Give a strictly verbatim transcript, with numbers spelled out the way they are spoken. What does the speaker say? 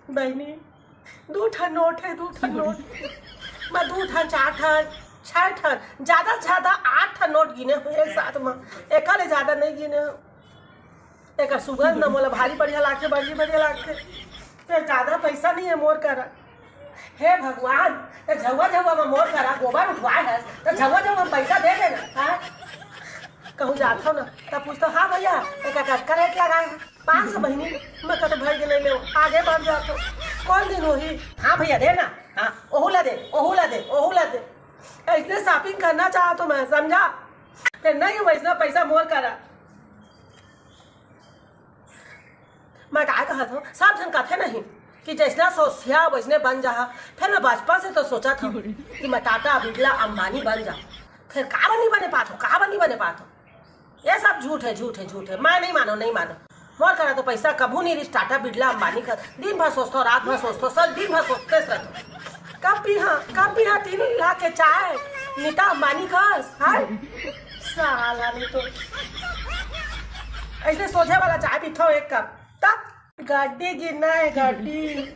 बहिनी, दू ठन नोट हे, दू ठन नोट। मैं दू ठन, चार ठन, छह ठन, ज्यादा से ज्यादा आठ ठन नोट गिने हों एक साथ म। एकर ले ज्यादा नहीं गिने हों। एकर सुगंध न मोला भारी बढ़िया लागथे, बड़ी बढ़िया लागथे। ते ज्यादा पैसा नहीं हे मोर करा। हे भगवान, ते झउवा झउवा म मोर करा गोबर उठवाए हस, ते झउवा झउवा म पैसा दे दे ना, हाँ? कहूँ जाथव ना, त पूछथव, "हाँ भैया, एकर कतका रेट लगाए हे?" "पाँच सौ बहिनी।" मैं कहथव, "भई गे, नहीं लेव, आगे बढ़ जाथव।" कौन दिन होही? "हाँ भैया, दे ना, हाँ, ओहू ला दे, ओहू ला दे, ओहू ला दे।" अइसने shopping करना चाहत हों मैं, समझा? ते नहीं हे वइसना पैसा मोर करा। मैं काय कहत हों, सब झन कथे नहीं कि जइसना सोचहा वइसने बन जाहा। फिर मैं बचपन से तो सोचत हों कि मैं टाटा, बिरला, अंबानी बन जाऊं। फिर का बनी बने पात हों, का बनी बने पात हों? ये सब झूठ हे, झूठ हे, झूठ हे। मैं नहीं मानों, नहीं मानों। मोर करा तो पैसा कभू नहीं रिहिस टाटा, बिरला, अंबानी कर। दिन भर सोचथों, रात भर सोचथों, सब दिन भर सोचते रहथों। कब पीहा, कब पीहा तीन लाख के चाय, नीता अंबानी कस, हाँ? साला नहीं तो। अइसने सोझे वाला चाय पीथों एक कप। तब गड्डी गिरना हे, गड्डी।